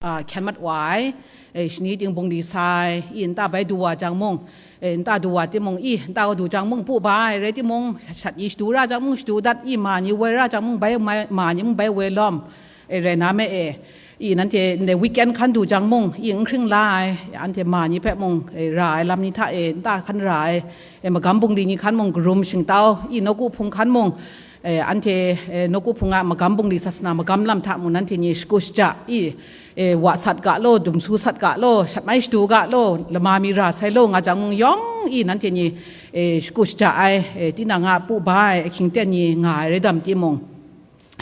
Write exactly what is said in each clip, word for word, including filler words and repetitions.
a, hkyen mat wa ai, e, shani ting bungli sa ai, i nta bai du wa jang mung, e, nta du wa timung, i nta du jang mung pu ba ai, rai timung, shat ni shadu ra jang mung shadu dat, i ma ni woi ra jang mung bai, ma, ma ni mung bai woi lawm, e, rai na me e, i nanhte ndai weekend hkan du jang mung, i n hkring la ai, anhte ma ni hpe mung, e, ra ai lam ni hta e, nta hkan ra ai, e, magam bungli ni hkan mung, karum shingtau, i nawku hpung hkan mung, e, anhte, e, nawku hpung a magam bungli sasana magam lam hta mung nanhte ni shagu shaja, i, e, wa sat ga law, dumsu sat ga law, shat mai shadu ga law, lama mi ra sai law nga jang mung yawng i nanhte ni, e, shagu shaja ai, e, tinang a pu ba ai ahkying ten ni nga ai rai dam timung,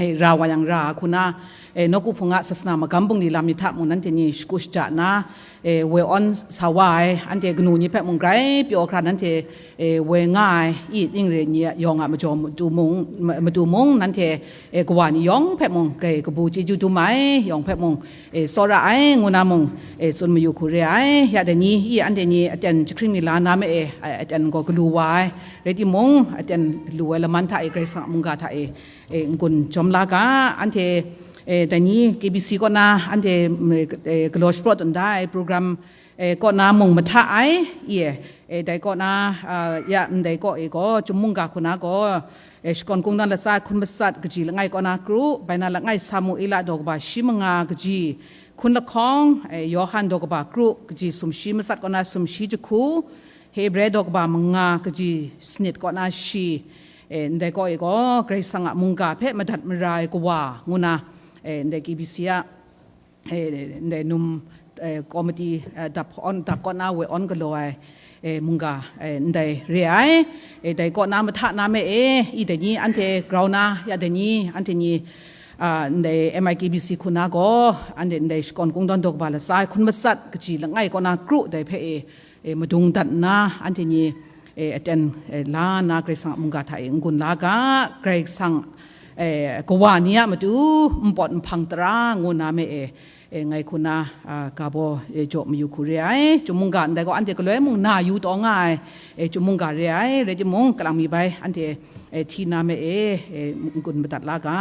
e, ra wa yang ra hku na, e, nawku hpung a sasana magam bungli lam ni hta mung nanhte ni shagu shaja na, e, woi awn sa wa ai, anhte kanu ni hpe mung grai pyaw hkra nanhte, e, woi nga ai, i ning re ni a yawng a majaw matu mung, ma-, matu mung, nanhte, e, kawa ni yawng hpe mung grai kabu chyeju dum ai, yawng hpe mung, e, tsawra ai, ngu na mung, e, tsun mayu hku re ai. Ya dai ni, i anhte ni aten jahkring ni la na me e, a-, aten gaw galu wa ai, rai timung, aten lu ai laman hta e, Karai Kasang a mungga hta e, e, n-gun jawm la ga, anhte, e, dai ni K B C kaw na, anhte, mm, e, galaw shapraw tawn da ai program, e, kaw na mung mahta ai, i, e, dai kaw na, a, ya ndai kaw e gaw, Chyum mungga hku na gaw, e, shakawn kungdawn latsa hkun matsat kaji langai kaw na kru, bai na langai Samuela daw kaba shi manga kaji, hkun lahkawng, e, Yawhan daw kaba kru kaji sumshi matsat kaw na sumshi jahku, Hebre daw kaba manga kaji sanit kaw na shi, e, ndai kaw e gaw, Karai Kasang a mungga hpe madat mara ai kawa ngu na, e, ndai K B C a, e, ndai num, e, komiti, e, dap awn, dap kaw na woi awn galaw ai, e, mungga, e, ndai re ai, e, dai kaw na mahta na me e, i dai ni anhte grau na, ya dai ni anhte ni, a, ndai M I K B C hku na gaw, anhte ndai shakawn kungdawn daw kaba latsa ai hkun matsat kaji langai kaw na kru dai hpe e, e, madung dat nna, anhte ni, e, aten, e, la nna Karai Kasang a mungga hta e n-gun la ga, Karai Kasang, e, kawa ni a matu npawt nhpang tara ngu na me e, e, ngai hku na, a, ga baw, e, jaw mayu hku re ai. Chyum mungga ndai gaw anhte galoi mung na yu taw nga ai, e, Chyum mungga re ai, rai timung, kalang mi bai anhte, e, hti na me e, e, n-gun madat la ga.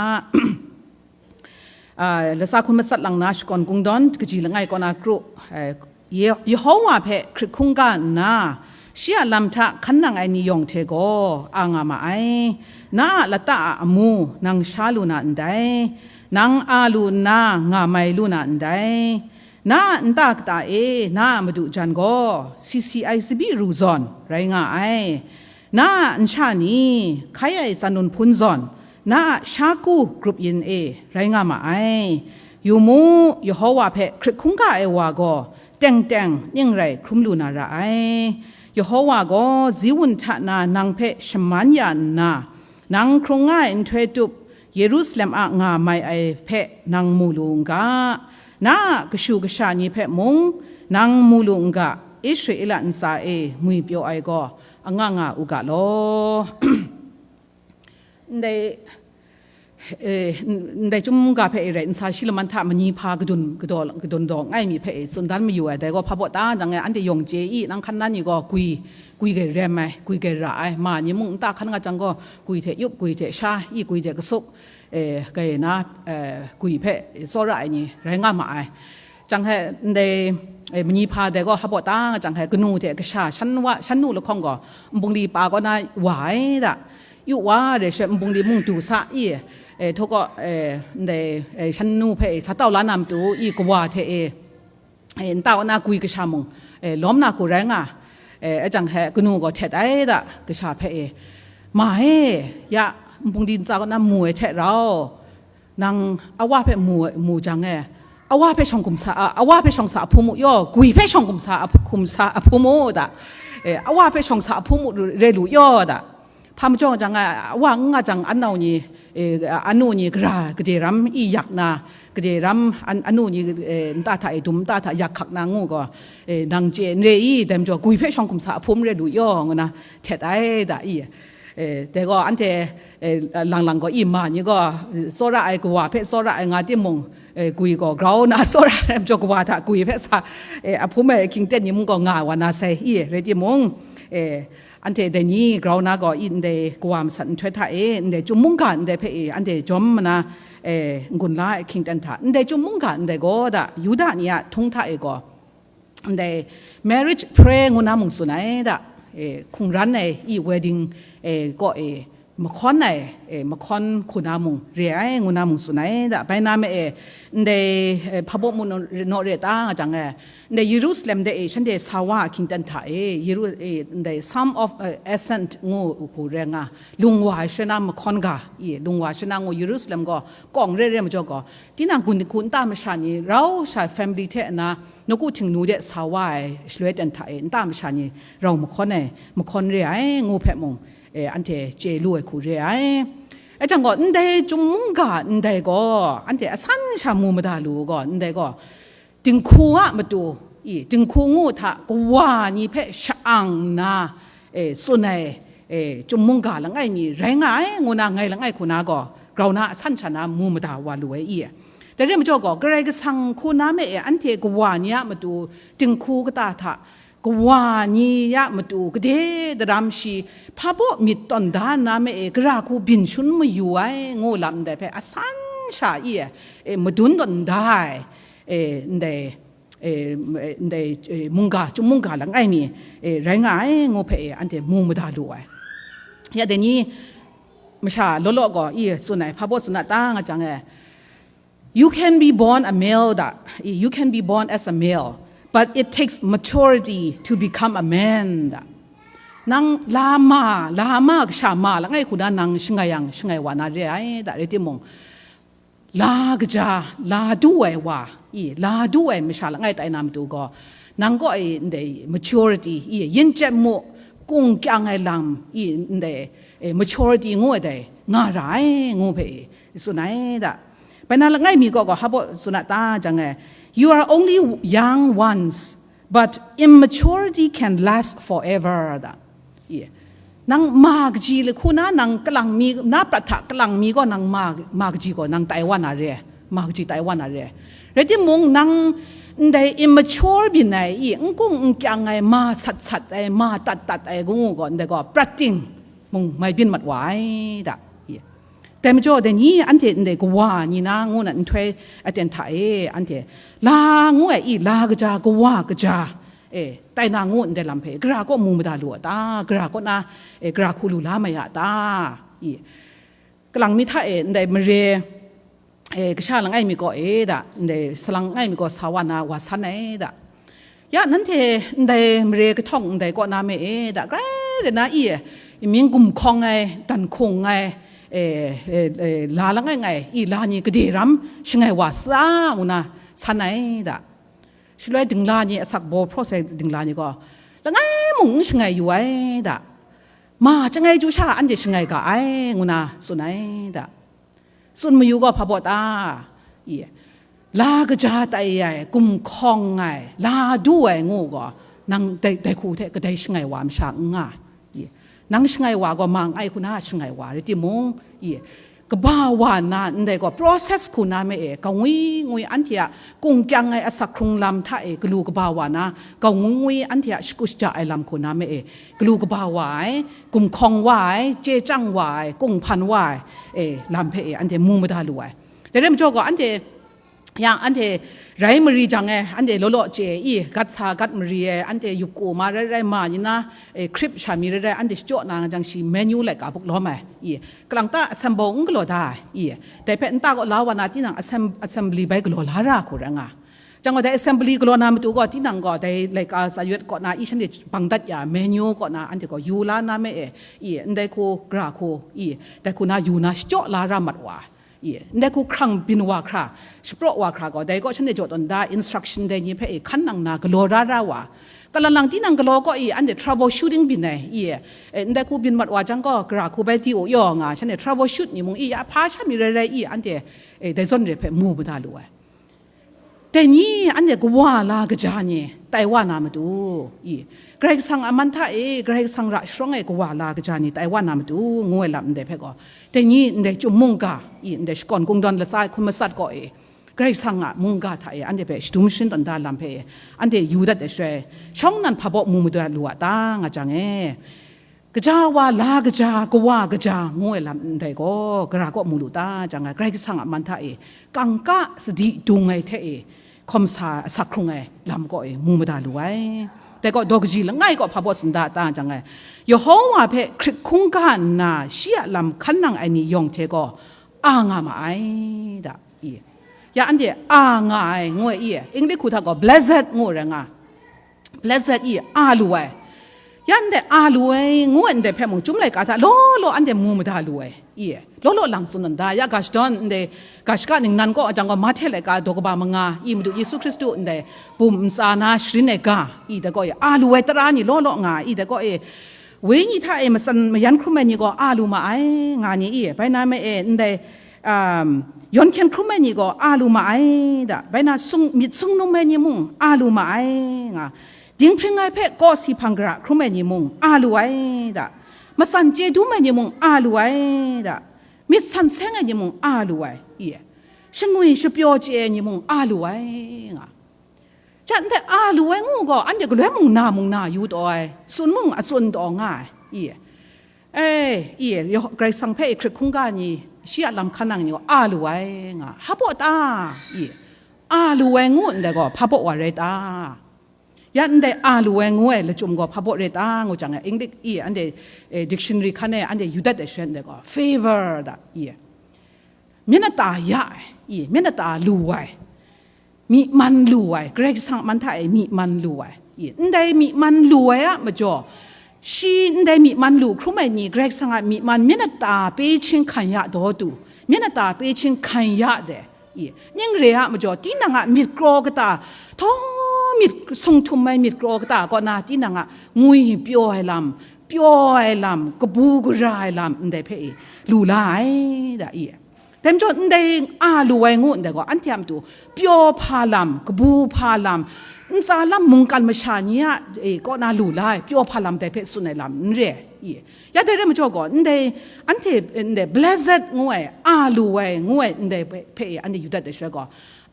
A, latsa hkun matsat lang na shakawn kungdawn kaji langai kaw na kru, e, Ye-, Yehowa hpe hkrit hkungga nna, shi a lam hta hkan nang ai ni yawng hte gaw a nga ma ai. Na a lata a amu nang sha lu na ndai, nang a lu nna nga mai lu na ndai. Na a nta kata e na a madu jan gaw, C C I tsabyi ru zawn rai nga ai. Na a nsha ni, hkai ai tsanun hpun zawn, na a shaku grup yin e rai nga ma ai. Yu mu, Yehowa hpe hkrit hkungga ai wa gaw, teng teng ning rai hkrum lu na ra ai. Yehowa gaw Ziun hta na nang hpe shaman ya nna, nang hkrung nga ai nhtoi tup, Yerusalem a nga mai ai hpe nang mu lu n ga, na a kashu kasha ni hpe mung nang mu lu n ga, Israela ntsa e ngwipyaw ai gaw anga nga u ga law. Ndai, e, ndai Chyum mungga hpe e rai nsa shi laman hta manyi hpa kadun, kadaw, kadun daw ngai mi hpe e tsun dan mayu ai, dai gaw hpa baw ta jang e, anhte yawng chye i, nang hkan na ni gaw gwi, gwi gai rem ai, gwi gai ra ai, ma ni mung nta hkan nga jang gaw, gwi hte yup, gwi hte sha, i gwi hte kasup, e, gai na, e, gwi hpe tsawra ai ni rai nga ma ai. Jang he ndai, e, manyi hpa dai gaw hpa baw ta nga jang he kanu hte kasha shan wa, shan nu lahkawng gaw nbungli pa kaw na wa ai da. Yu wa re she nbungli mung du sa i, e, htaw kaw, e, ndai, e, shan nu hpe e sa tau la na matu i kawa hte e, e, nta kaw na gwi kasha mung, e, lawm na hku rai nga, e, a jang he kanu gaw htet ai da kasha hpe e, ma e, ya, nbungli ntsa kaw na mu ai hte rau, nang awa hpe mu, mu jang e, awa hpe shawng hkum sa, a, awa hpe shawng sa ahpum u yaw, gwi hpe shawng hkum sa, ahp-, hkum sa ahpum u da. E, awa hpe shawng sa ahpum u re lu yaw da. Hpa majaw jang e, awa n nga jang, anau ni, e, anu ni gara gade ram i yak na, gade ram an-, anu ni, e, nta hta e dum nta hta yak hkak na ngu gaw, e, nang chye n re i, dai majaw gwi hpe shawng hkum sa ahpum re lu yaw, ngu na htet ai da i. E, dai gaw anhte, e, lang lang gaw i ma ni gaw, e, tsawra ai kawa hpe tsawra ai nga timung, e, gwi gaw grau na tsawra ai majaw kawa hta gwi hpe sa, e, ahpum ai ahkying ten ni mung gaw nga wa na sai i, rai timung, e, anhte dai ni grau na gaw i ndai kawa masat nhtoi hta e, ndai Chyum mungga ndai hpe e, anhte jawm mana, e, n-gun la ai ahkying ten hta, ndai chyum mungga ndai gaw da, Yuda ni a htung hta e gaw, ndai marriage prayer ngu na mung tsun ai da, e, hkungran ai i wedding, e, kaw e, mahkawn ai, e, mahkawn hku na mung re ai, ngu na mung tsun ai da. Bai na me e, ndai, e, hpa baw mu naw re ta nga jang e, ndai Yerusalem de e, shanhte sa wa ahkying ten hta e, Yeru-, e, ndai Psalm of, e, Ascent ngu hku re nga, lung wa ai sha na mahkawn ga, i, lung wa ai sha na ngu Yerusalem gaw kawng re re majaw gaw, tinang gun hku nta masha ni rau sha family hte na, nawku htingnu de sa wa ai shaloi ten hta e, nta masha ni rau mahkawn ai, mahkawn re ai, ngu hpe mung, e, anhte chye lu ai hku re ai. Ai jang gaw, ndai chyum mungga ndai gaw, anhte asan sha mu mada lu gaw, ndai gaw, dinghku a matu, i, dinghku ngu hta kawa ni hpe sha-ang nna, e, tsun ai, e, chyum mungga langai mi rai nga ai, ngu na ngai langai hku na gaw, grau na asan sha na mu mada wa lu ai i. Dai re majaw gaw, Karai Kasang hku na me e, anhte kawa ni a matu, dinghku kata hta, kawa ni a matu gade daram shi hpa baw myit tawn da nna me e, gara hku byin shun mayu ai, ngu lam ndai hpe asan sha i, e, madun tawn da ai, e, ndai, e, ndai, e, mungga, chyum mungga langai mi, e, rai nga ai, ngu hpe, e, anhte mu mada lu ai. Ya dai ni masha law law gaw, i, tsun ai, hpa baw tsun a ta nga jang e, You can be born a male da, you can be born as a male, but it takes maturity to become a man da. Nang la ma, la ma kasha ma langai hku na nang shangai yang, shangai wa na re ai da, rai timung, la kaja, la du ai wa, i, la du ai masha langai tai na matu gaw, nang kaw e ndai maturity, i, yin chyet mu, kung kyang ai lam, i, ndai, e, maturity ngu ai dai, nga ra ai, ngu hpe, i, tsun ai da. Bai na langai mi kaw gaw hpa baw tsun a ta jang e, You are only young once, but immaturity can last forever da. Ye. Nang ma kaji lahku na nang kalang mi, na prat hta kalang mi gaw nang ma, ma kaji gaw nang tai wa na re, ma kaji tai wa na re. Rai timung, nang ndai immature byin ai i, n kung n kyang ai, ma sat sat ai, ma tat tat ai ngu gaw, ndai gaw prat ting mung mai byin mat wa ai da. Ye. Dai majaw, dai ni anhte ndai kawa ni na ngu na nhtoi aten hta e, anhte la ngu ai i, la kaja, kawa kaja, e, tai na ngu ndai lam hpe, gara kaw mu mada lu a ta, gara kaw na, e, gara hku lu la mai a ta, i, kalang mi hta e, ndai mare, e, kasha langai mi kaw e da, ndai salang langai mi kaw sa wa na wa san ai da. Ya, nanhte ndai mare kahtawng ndai kaw na me e da, grai re na i, i mying gumhkawng ai, dan hkung ai, e, e, e, la langai ngai, i la ni gade ram shangai wa sa ngu na san ai da. Shaloi dingla ni, asak baw hpraw sai dingla ni gaw, langai mung n shangai yu ai da. Ma chyangai chyu sha anhte shangai ga ai, ngu na tsun ai da. Tsun mayu gaw hpa baw ta? I, la kaja tai ai, gumhkawng ai, la du ai ngu gaw, nang dai, dai hku hte kadai shangai wa masha n nga. I, nang shangai wa gaw ma n ai hku na shangai wa rai timung, i, kaba wa na ndai gaw process hku na me e, kangwi ngwi anhte a kung kyang ai asak hkrung lam hta e galu kaba wa na, kangwi ngwi anhte a shagu shaja ai lam hku na me e, galu kaba wa ai, gumhkawng wa ai, chye chyang wa ai, kunghpan wa ai, e, lam hpe e, anhte mu mada lu ai. Dai rai majaw gaw, anhte, yang anhte rai mari jang e, anhte law law chye i, gat sa gat mari e, anhte yup ku ma rai rai ma ni na, e, hkrip sha mi rai rai, anhte shachyaw na nga jang shi menu laika buk lawm ai, i, kalang ta asembly n galaw da ai, i, dai hpe nta kaw la wa na, tinang asem-, assembly bai galaw la ra hku rai nga. Jang gaw, dai assembly galaw na matu gaw, tinang gaw, dai laika sayawt kaw na, i shanhte bang dat ya, menu kaw na, anhte gaw yu la na me e, i, ndai hku, gara hku, i, dai hku na yu na shachyaw la ra mat wa, i, ndai hku hkrang byin wa hkra, shapraw wa hkra gaw, dai gaw shanhte jaw tawn da, instruction dai ni hpe, i, hkan nang na galaw ra ra wa. Kalang lang tinang galaw kaw, i, anhte trouble shooting byin ai, i, e, ndai hku byin mat wa jang gaw, gara hku bai di u yaw nga, shanhte trouble shoot ni mung, i, ya hpa sha mi rai rai, i, anhte, e, dai zawn re hpe mu mada lu ai. Dai ni anhte kawa la kaja ni tai wa na matu, i, Karai Kasang a man hta e, Karai Kasang ra sharawng e kawa la kaja ni tai wa na matu, ngu ai lam ndai hpe gaw, dai ni ndai chyum mungga, i, ndai shakawn kungdawn latsa ai hkum matsat gaw e, Karai Kasang a mungga hta e anhte hpe shadum sharin tawn da lam hpe e, anhte yu dat ai shaloi, shawng nnan hpa baw mu mada lu a ta nga jang e, Gaja wa la kaja, kawa kaja ngu ai lam ndai gaw, gara kaw mu lu ta jang ai, Karai Kasang a man hta e, kangka sadi dung ai hte e, hkawm sa asak hkrung ai lam kaw e mu mada lu ai. Dai gaw, daw kaji langai kaw hpa baw tsun da ta jang ai, Yehowa hpe hkrit hkungga nna shi a lam hkan nang ai ni yawng hte gaw, a nga ma ai, da, i. Ya anhte a nga ai, ngu ai, i. English hku hta gaw, blessed ngu ai rai nga. Blessed, i, a lu ai. Ya ndai a lu ai, ngu ai ndai hpe mung, Chyum laika hta law law anhte mu mada lu ai, i. Law law lang tsun nda, ya ga shadawn ndai, ga shaka ningnan kaw jang gaw, Mahte laika daw kaba manga, i, Madu Yesu Hkristu ndai bum ntsa na sharin ai ga, i, dai gaw, i, a lu ai tara ni law law nga, i, dai gaw, i, wenyi hta e matsan mayan hkrum ai ni gaw a lu ma ai, nga ni, i, bai na me e, ndai, um, yawn hkyen hkrum ai ni gaw a lu ma ai, da, bai na sung, myit sung num ai ni mung a lu ma ai, nga, dinghpring ai hpe kawsi hpang gara hkrum ai ni mung a lu ai, da, matsan chye dum ai ni mung a lu ai, da, myit san seng ai ni mung a lu ai, i, shangwi shapyaw chye ai ni mung a lu ai, nga. Sha ndai a lu ai ngu gaw, anhte galoi mung na mung na yu taw ai, tsun mung a tsun taw nga ai, i. E, i, Karai Kasang hpe i hkrit hkungga ni, shi a lam hkan nang ni gaw a lu ai nga, hpa baw ta, i, a lu ai ngu ndai gaw, hpa baw wa rai ta? Ya ndai a lu ai ngu ai lachyum gaw, hpa baw rai ta ngu jang ai, English, i, anhte, e, dictionary hkan e anhte yu dat ai sha ndai gaw, favor da, i. Myen ata ya ai, i, myen ata lu ai, myi man lu ai, Karai Kasang a man hta e myi man lu ai, i, ndai myi man lu ai a majaw, shi ndai myi man lu hkrum ai ni, Karai Kasang a myi man myen ata pe ching hkan ya daw tu, myen ata pe ching hkan ya de, i, ning re a majaw, tinang a myit kraw kata, htawng myit sung htum ai myit kraw kata kaw na, tinang a ngwi pyaw ai lam, pyaw ai lam, kabu gara ai lam, ndai hpe i, lu la ai, da, i. Dai majaw, ndai a lu ai ngu ndai gaw, anhte a matu pyaw hpa lam, kabu hpa lam, ntsa lam, mungkan masha ni a, e, kaw na lu la ai, pyaw hpa lam dai hpe tsun ai lam n re ai, i. Ya dai rai majaw gaw, ndai, anhte, ndai blessed ngu ai, a lu ai ngu ai, ndai hpe, hpe anhte yu dat ai shaloi gaw,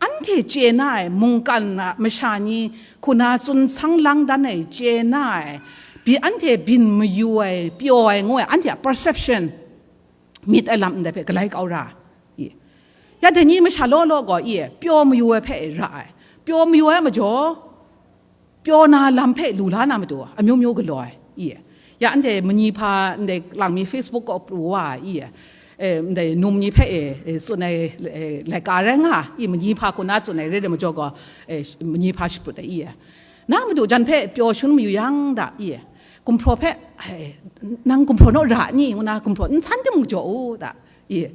anhte chye na ai, mungkan a masha ni hku na tsun sang lang dan ai chye na ai, bi, anhte byin mayu ai, pyaw ai ngu ai, anhte a perception, myit ai lam ndai hpe galai kau ra, i. Ya dai ni masha law law gaw, i, pyaw mayu ai hpe ra ai. Pyaw mayu ai majaw, pyaw na lam hpe lu la na matu, amyu myu galaw ai, i. Ya anhte manyi hpa, ndai lang mi Facebook kaw pru wa ai, i. E, ndai num ni hpe e, e, tsun ai, e, laika rai nga, i, manyi hpa hku na tsun ai, re ai majaw gaw, e, manyi hpa shaprut ai, i. Na madu jan hpe pyaw shun mayu yang da, i. Gumhpraw hpe, "Ai, nang gumhpraw naw ra ni?" ngu na gumhpraw nsan timung jaw u da, i.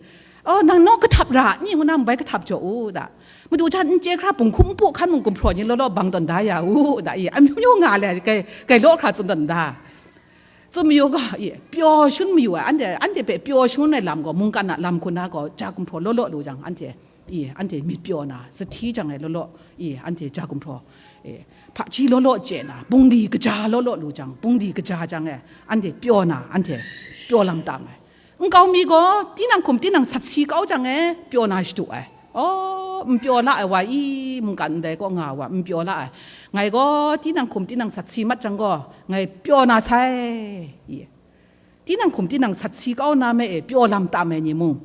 "Oh, nang naw kahtap ra ni?" ngu na mbai kahtap jaw u da. Madu jan n chye hkra, bunghkum npu hkan mung gumhpraw ni law law bang tawn da ya u da, i. Amyu myu nga le, kai, kai law hkra tsun tawn da. Tsun mayu gaw, i, pyaw shun mayu ai, anhte, anhte hpe pyaw shun ai lam gaw, mungkan a lam hku na gaw, ja gumhpraw law law lu jang, anhte, i, anhte myit pyaw na, sahti jang ai law law, i, anhte ja gumhpraw, i, hpaji law law chye na, bungli kaja law law lu jang, bungli kaja jang e, anhte pyaw na, anhte pyaw lam tam ai. Nkau mi gaw, tinang hkum tinang sat si kau jang e, pyaw na shadu ai. Oh, n pyaw la ai wa i, mungkan ndai kaw nga wa, n pyaw la ai. Ngai gaw, tinang hkum tinang sat si mat jang gaw, ngai pyaw na sai, i. Tinang hkum tinang sat si kau na me e, pyaw lam tam ai ni mung,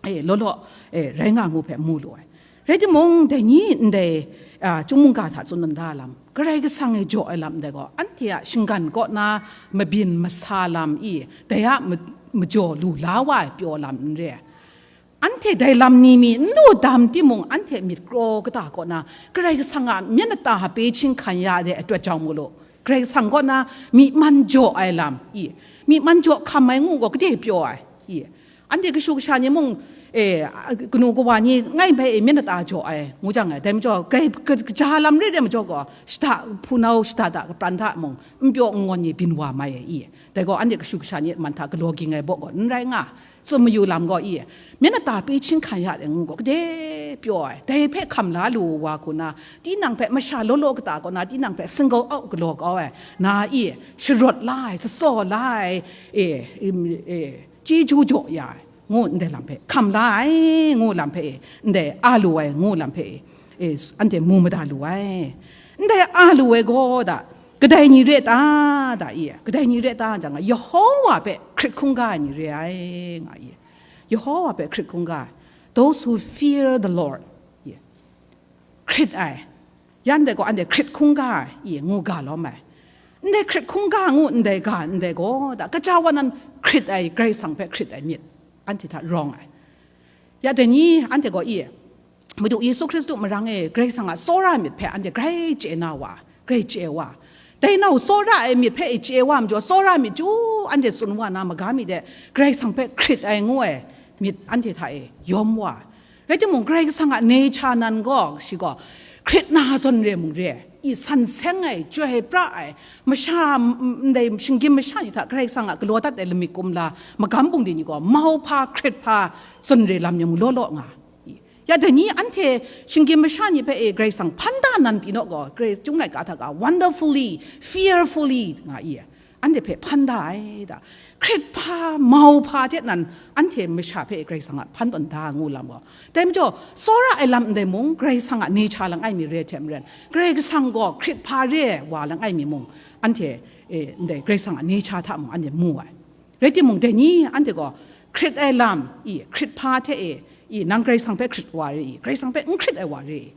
e, law law, e, rai nga ngu hpe mu lu ai. Rai timung, dai ni ndai, a, Chyum mungga hta tsun nda lam, Karai Kasang e jaw ai lam ndai gaw, anhte a shinggan kaw na mabyin masa lam i, dai a ma-, majaw lu la wa ai pyaw lam n re ai. Anhte dai lam ni mi n lu dam timung, anhte myit kraw kata kaw na, Karai Kasang a myen lata hpe ching hkan ya de atawt jang mu lu. Karai Kasang kaw na myi man jaw ai lam, i, myi man jaw hkam ai ngu gaw, gade pyaw ai, i. Anhte kashu kasha ni mung, e, kanu kawa ni ngai bai e myen lata jaw ai, ngu jang ai. Dai majaw, kai ka-, kaja lam re ai majaw gaw, shada hpunau, shada da kapran hta mung, n pyaw n ngawn ni byin wa mai ai, i. Dai gaw, anhte kashu kasha ni man hta galaw ging ai baw gaw n rai nga. Tsun mayu lam gaw, i, myen lata pe ching hkan ya de ngu gaw, gade pyaw ai. Dai hpe hkam la lu wa hku na, tinang hpe masha law law kata kaw na, tinang hpe single out galaw kau ai, na, i, sharawt la ai, tsatsaw la ai, e, im, e, chyeju jaw ya ai, ngu ndai lam hpe hkam la ai, ngu lam hpe, e, ndai a lu ai, ngu lam hpe, e, anhte mu mada lu ai. Ndai a lu ai gaw da, Kadai ni re ta, da i, kadai ni re ta, jang, Yehowa hpe hkrit hkungga ai ni re ai, nga i. Yehowa hpe hkrit hkungga ai. Those who fear the Lord. Ye. Hkrit ai. Yan dai gaw, anhte hkrit hkungga ai, ye, ngu ga lawm ai. Ndai hkrit hkungga ngu, ndai ga, ndai gaw, da, kaja wa nan hkrit ai, Karai Kasang hpe hkrit ai myit, anhte hta rawng ai. Ya dai ni, anhte gaw, ye, Madu Yesu Hkristu marang e Karai Kasang a tsawra ai myit hpe anhte grai chye na wa, grai chye wa. Dai nau tsawra ai myit hpe e chye wa majaw, tsawra ai myit chyu anhte tsun wa na maga mi de, Karai Kasang hpe hkrit ai ngu ai myit anhte hta e yawm wa. Rai timung, Karai Kasang a nature nan gaw, shi gaw, hkrit na zawn re mung re, i san seng ai, chyoi pra ai, masha, m-, m-, ndai shinggyim masha ni hta Karai Kasang a galaw dat ai lamik kumla, magam bungli ni gaw, mau hpa, hkrit hpa, zawn re lam ni mung law law nga. Ya dai ni anhte shinggyim masha ni hpe e Karai Kasang hpan da nan pyi naw gaw, Karai Chyum laika hta ga wonderfully, fearfully nga i, anhte hpe hpan da ai da. Hkrit hpa, mau hpa hte nan anhte masha hpe e Karai Kasang a hpan tawn da ngu lam gaw. Dai majaw, tsawra ai lam ndai mung, Karai Kasang a nature langai mi re hte maren, Karai Kasang gaw hkrit hpa re wa langai mi mung, anhte, e, ndai Karai Kasang a nature hta mung anhte mu ai. Rai timung, dai ni anhte gaw hkrit ai lam, i, hkrit hpa hte e, i, nang Karai Kasang hpe hkrit wa re i, Karai Kasang hpe n hkrit ai wa re i,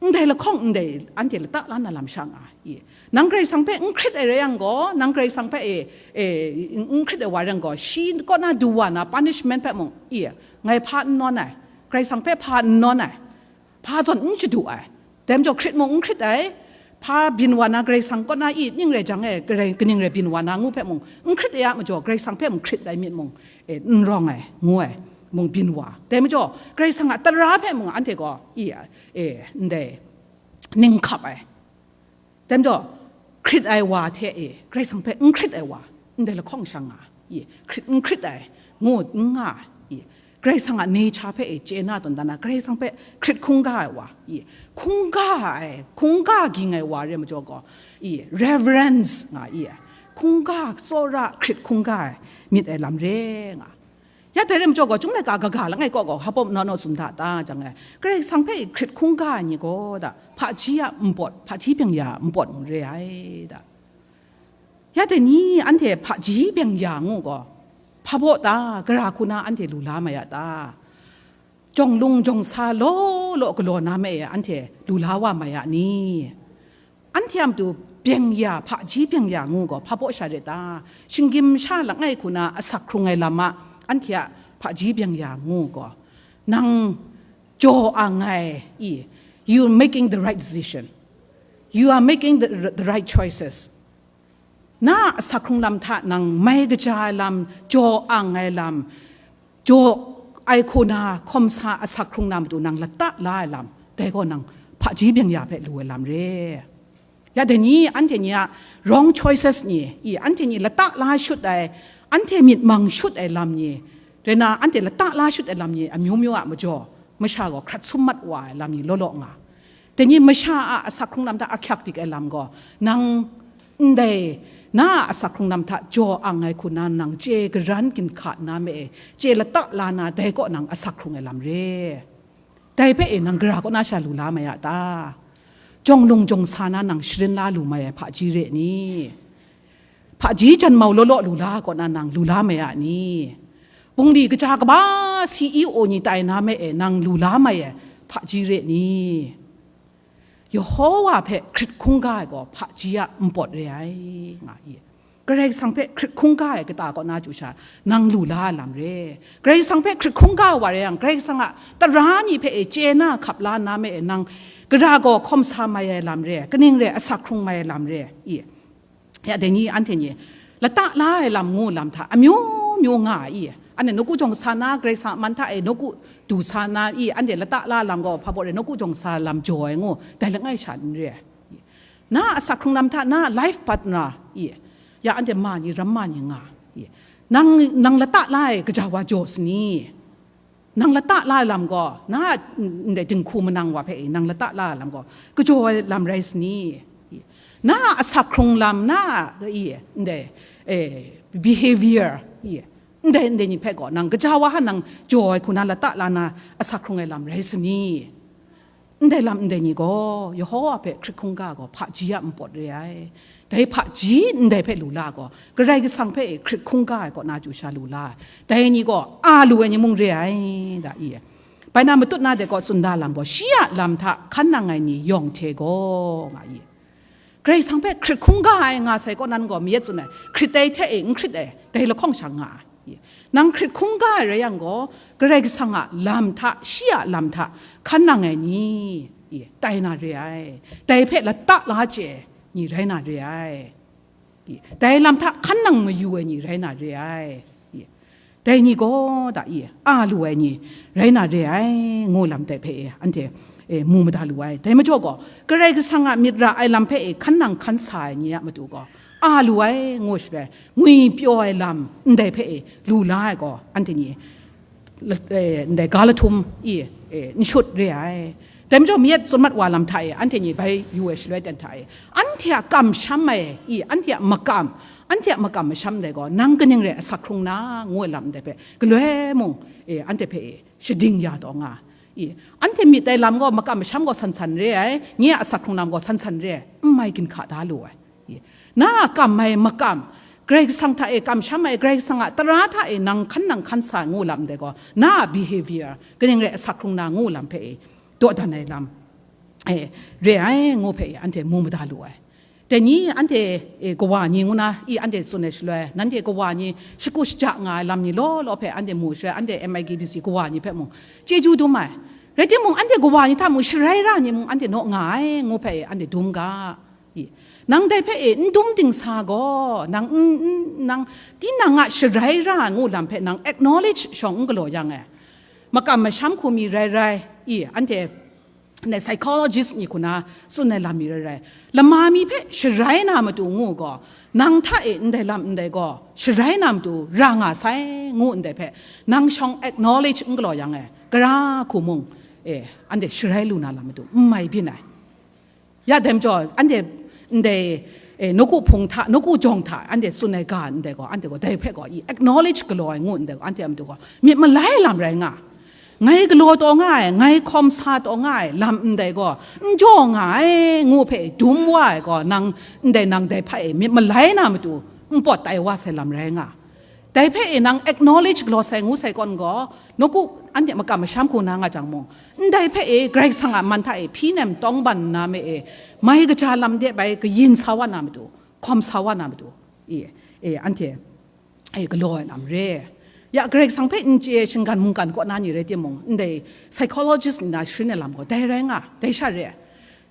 ndai lahkawng ndai anhte lata la na lam sha nga, i, nang Karai Kasang hpe n hkrit ai rai yang gaw, nang Karai Kasang hpe e, e, n hkrit ai wa rai yang gaw, shi kaw na du wa na punishment hpe mung, i, ngai hpa n nawn ai, Karai Kasang hpe hpa n nawn ai, hpa zawn n shadu ai. Dai majaw hkrit mung n hkrit ai, hpa byin wa na Karai Kasang kaw na i ning rai jang e, karai, kaning rai byin wa na ngu hpe mung n hkrit ai a majaw, Karai Kasang hpe mung hkrit ai myit mung, e, n rawng ai, ngu ai, mung byin wa. Dai majaw, Karai Kasang a tara hpe mung anhte gaw, i, e, ndai, ning hkap ai. Dai majaw, hkrit ai wa hte e, Karai Kasang hpe n hkrit ai wa, ndai lahkawng sha nga, i, hkrit n hkrit ai, ngu n nga, i, Karai Kasang a nature hpe e chye na tawn dan na, Karai Kasang hpe hkrit hkungga ai wa, i, hkungga ai, hkungga ging ai wa re majaw gaw, i, reverence nga i, hkungga tsawra hkrit hkungga ai myit ai lam re nga. Ya dai rai majaw gaw, Chyum laika kaga langai kaw gaw, hpa baw naw naw tsun da ta jang e, Karai Kasang hpe hkrit hkungga ai ni gaw da, hpaji a npawt, hpaji byeng ya a npawt n re ai da. Ya dai ni anhte hpaji byeng ya ngu gaw, hpa baw ta, gara hku na anhte lu la mai a ta? Jawng lung jawng sa law law galaw na me e anhte lu la wa mai a ni? Anhte a matu byeng ya, hpaji byeng ya ngu gaw, hpa baw sha re ta? Shinggyim sha langai hku na asak hkrung ai lam a, anhte a hpaji byeng ya ngu gaw, nang jaw ang ai i, you are making the right decision. You are making the, the right choices. Na a asak hkrung lam hta nang mai kaja ai lam, jaw ang ai lam, jaw ai hku na hkawm sa asak hkrung na matu nang lata la ai lam, dai gaw nang hpaji byeng ya hpe lu ai lam re. Ya dai ni, anhte ni a wrong choices ni, i, anhte ni lata la shut ai, anhte myit mang shut ai lam ni, rai na, anhte lata la shut ai lam ni amyu myu a majaw, masha gaw hkrat sum mat wa ai lam ni law law nga. Dai ni masha a asak hkrung lam hta ahkyak dik ai lam gaw, nang ndai na a asak hkrung lam hta jaw ang ai hku na nang chye garan ginhka na me e, chye lata la na dai kaw nang asak hkrung ai lam re. Dai hpe e nang gara kaw na sha lu la mai a ta? Jawng lung jawng sa na nang sharin la lu mai ai hpaji re ni? Hpaji janmau law law lu la kaw na nang lu la mai a ni? Bungli kaja kaba C E O ni tai na me e nang lu la mai ai hpaji re ni? Yehowa hpe hkrit hkungga ai gaw hpaji a npawt re ai, nga i. Karai Kasang hpe hkrit hkungga ai kata kaw na chyu sha, nang lu la ai lam re. Karai Kasang hpe hkrit hkungga wa re yang, Karai Kasang a tara ni hpe e chye na hkap la na me e, nang gara gaw hkawm sa mai ai lam re, kaning re asak hkrung mai ai lam re, i. Ya dai ni anhte ni, lata la ai lam ngu lam hta amyu myu nga i. Anhte nawku jawng sa na, Karai Kasang a man hta e nawku du sa na i, anhte lata la ai lam gaw hpa baw re, nawku jawng sa lam jaw ai ngu, dai langai sha n re. Na a asak hkrung lam hta, na a life partner i, ya anhte ma ni, ram ma ni nga i, nang, nang lata la ai kaja wa jaw sani? Nang lata la ai lam gaw, na a, ndai dinghku manang wa hpe i, nang lata la ai lam gaw, kajaw ai lam rai sani? I, na a asak hkrung lam, na a, i, ndai, eh, behavior, i, ndai, ndai ni hpe gaw, nang kaja wa hta nang jaw ai hku na lata la na asak hkrung ai lam rai sani? Ndai lam ndai ni gaw, Yehowa hpe hkrit hkungga gaw hpaji a npawt re ai. Dai hpaji ndai hpe lu la gaw, Karai Kasang hpe hkrit hkungga ai kaw na chyu sha lu la ai. Dai ni gaw, a lu ai ni mung re ai, da i. Bai na matut na de kaw tsun da lam gaw, shi a lam hta hkan nang ai ni yawng hte gaw, nga i. Karai Kasang hpe hkrit hkungga ai nga sai kaw nan gaw, mayat tsun ai, hkrit ai hte e n hkrit ai, dai lahkawng sha nga ai. Nang hkrit hkungga ai rai yang gaw, Karai Kasang a lam hta, shi a lam hta, hkan nang ai ni, tai na re ai. Dai hpe lata la chye ai ni rai na re ai. Dai lam hta hkan nang mayu ai ni rai na re ai. Dai ni gaw da i, a lu ai ni rai na re ai, ngu lam dai hpe e, anhte, e, mu mada lu ai. Dai majaw gaw, Karai Kasang a myit ra ai lam hpe e hkan nang hkan sa ai ni a matu gaw, a lu ai, ngu shaloi, ngwi pyaw ai lam ndai hpe e lu la ai gaw, anhte ni, e, ndai ga lahtum i, e, n shut re ai. Dai majaw, mayat tsun mat wa lam hta e, anhte ni bai yu ai shaloi ten hta e, anhte a kamsham ai i, anhte a makam, anhte a makam masham dai gaw, nang kaning rai asak hkrung na, ngu ai lam ndai hpe, galoi mung, e, anhte hpe, e, shading ya taw nga, i, anhte myit ai lam gaw, makam masham gaw san san re ai, nye a asak hkrung lam gaw san san re ai, n mai ginhka da lu ai. I, na a kam ai makam, Karai Kasang hta e kamsham ai, Karai Kasang a tara hta e nang hkan nang hkan sa ngu lam dai gaw, na a behavior, kaning rai asak hkrung na ngu lam hpe e, dawdan ai lam, e, re ai ngu hpe e, anhte mu mada lu ai. Dai ni anhte, e, kawa ni ngu na, i, anhte tsun ai shaloi, nanhte kawa ni shagu shaja nga ai lam ni law law hpe anhte mu shaloi, anhte M I K B C kawa ni hpe mung chyeju dum ai. Rai timung, anhte kawa ni hta mung sharai ra ni mung anhte naw nga ai ngu hpe e, anhte dum ga. I, nang dai hpe e n dum dingsa gaw, nang n, n, nang tinang a sharai ra ngu lam hpe nang acknowledge shawng n galaw yang e, makam masham hku mi rai rai, i, anhte ndai psychologist ni hku na tsun ai lam mi rai rai, lama mi hpe sharai na matu ngu gaw, nang hta e ndai lam ndai gaw, sharai na matu ra nga sai ngu ndai hpe, nang shawng acknowledge n galaw yang e, gara hku mung, e, anhte sharai lu na lam matu n mai byin ai. Ya dai majaw, anhte ndai, e, nawku hpung hta, nawku jawng hta, anhte tsun ai ga ndai gaw, anhte gaw dai hpe gaw i acknowledge galaw ai ngu ndai gaw, anhte a matu gaw myit malai lam rai nga. Ngai galaw taw nga ai, ngai hkawm sa taw nga ai lam ndai gaw, n jaw nga ai ngu hpe dum wa ai gaw, nang ndai nang dai hpa e myit malai na matu n pawt tai wa sai lam rai nga. Dai hpe e nang acknowledge galaw sai ngu sai kawn gaw, nawku anhte makam masham hku na nga jang mung, ndai hpe e Karai Kasang a man hta e hpyi nem tawng ban nna me e, mai kaja lam de bai kayin sa wa na matu, hkawm sa wa na matu, e, e, anhte, e, galaw ai lam re. Ya Karai Kasang hpe n chye ai shinggan mungkan kaw na ni rai timung, ndai psychologist ni na sharin ai lam gaw dai rai nga, dai sha re.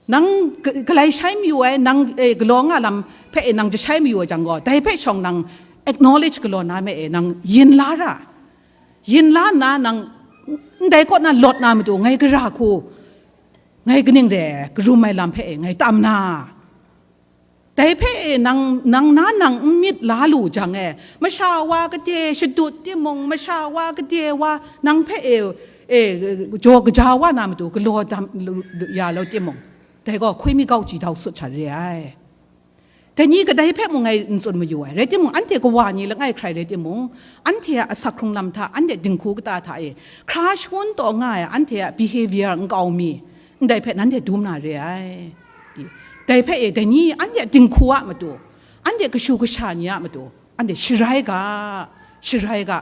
Nang ga-, galai shai mayu ai, nang, e, galaw nga lam hpe e nang jashai mayu ai jang gaw, dai hpe shawng nang acknowledge galaw na me e, nang yin la ra. Yin la nna nang ndai kaw na lawt na matu, ngai gara hku, ngai kaning re, karum ai lam hpe e, ngai tam na. Dai hpe e nang, nang na nang n myit la lu jang e, masha wa gade shadut timung, masha wa gade wa nang hpe e, e, jaw kaja wa na matu, galaw dam lu, lu, ya lu timung, dai gaw hkwi mi gau ji dau sut sha re ai. Dai ni kadai hpe mung ngai n tsun mayu ai, rai timung, anhte kawa ni langai hkrai rai timung, anhte a asak hkrung lam hta, anhte dinghku kata hta e, hkra shangun taw nga ai, anhte a behavior nkau mi, ndai hpe nanhte dum na re ai. I, dai hpe e, dai ni anhte a dinghku a matu, anhte kashu kasha ni a matu, anhte sharai ga, sharai ga.